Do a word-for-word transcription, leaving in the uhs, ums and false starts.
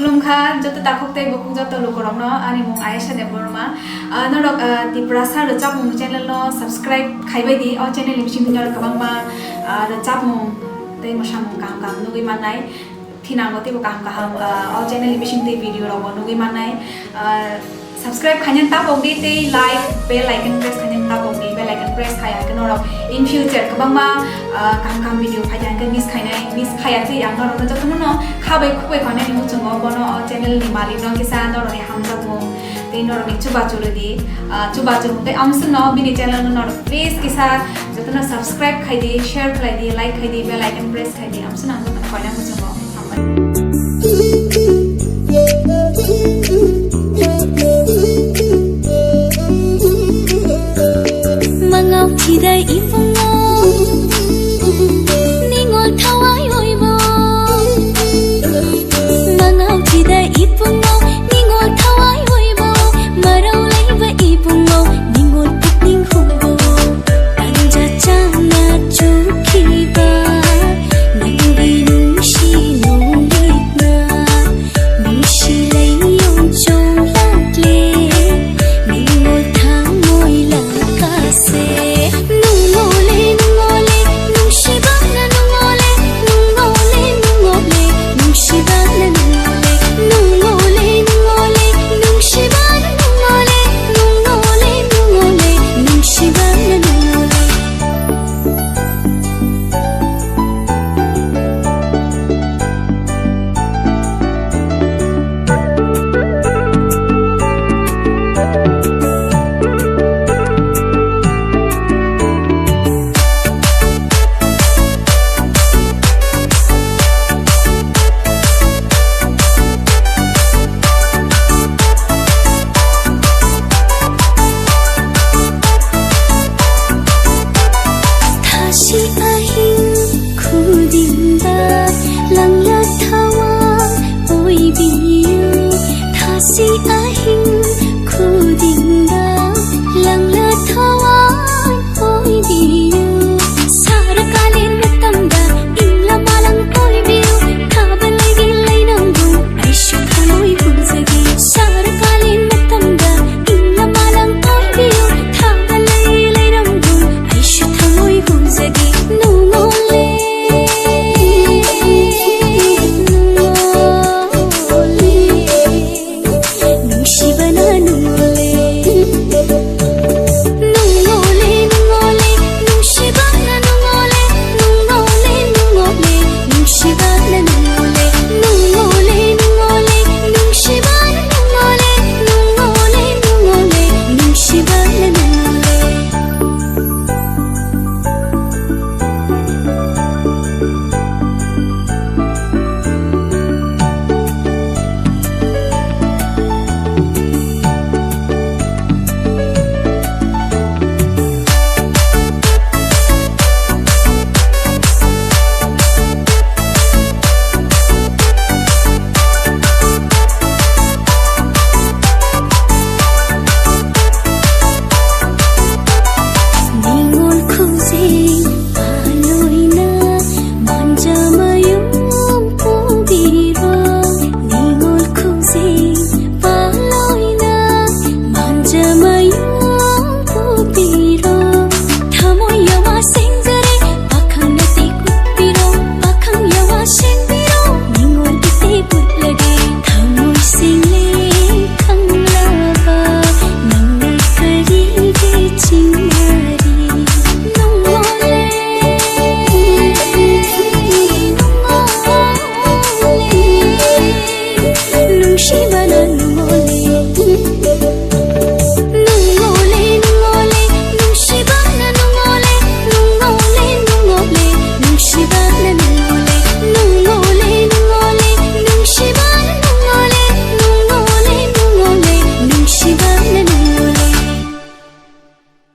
Khulumkha joto takhuk tei bukhuk joto lukurokno, ani mung Ayesha Debbarma. Ah, norok, ah, Tiprasa rwchapmung channel no subscribe khaibai di. O channel ni bisingtwi norok kwbangma, ah, rwchapmung tei mwsamung kaham kaham nugwi mannai. Thinango teibo kaham kaham, ah, o channel ni bisingtwi video rokbo nugwi mannai. Ah, subscribe khainani tapok di tei like, bell icon press khainani tapok di, bell icon press khai hwnkhe norok in future kwbangma, ah, kaham kaham video phai hwnkhe miss khainai, miss khaiya twi ang norokno jotono no khabai khukbai khainani muchungo bono o channel ni malik no kisa norokni hamjakmung tei norokni chubachu rwdi, ah, chubachu tei amswkno bini channel no norok please kisa jotono subscribe khai di, share khlai di, like khai di, bell icon press khai di, amswkno ang jotono koina muchungo. Mangao chidai ipungo, ningol thawai oibo. Mangao chidai ipungo, ningol thawai oibo. Marao laiba ipungo, ningol pitning hubo. Anja chana chukhiba, nangni nungsi nunglikna, nungsi laiyong chonglakle, ningol thangoi lakase. Nungole, nungole, nungsi bana nungole, nungole, nungole, nungsi bana nungole, nungole, nungole, nungsi bana nungole, nungole, nungole, nungsi bana nungole. Thasi ahing khudimba langya thawa oi biyo. Thasi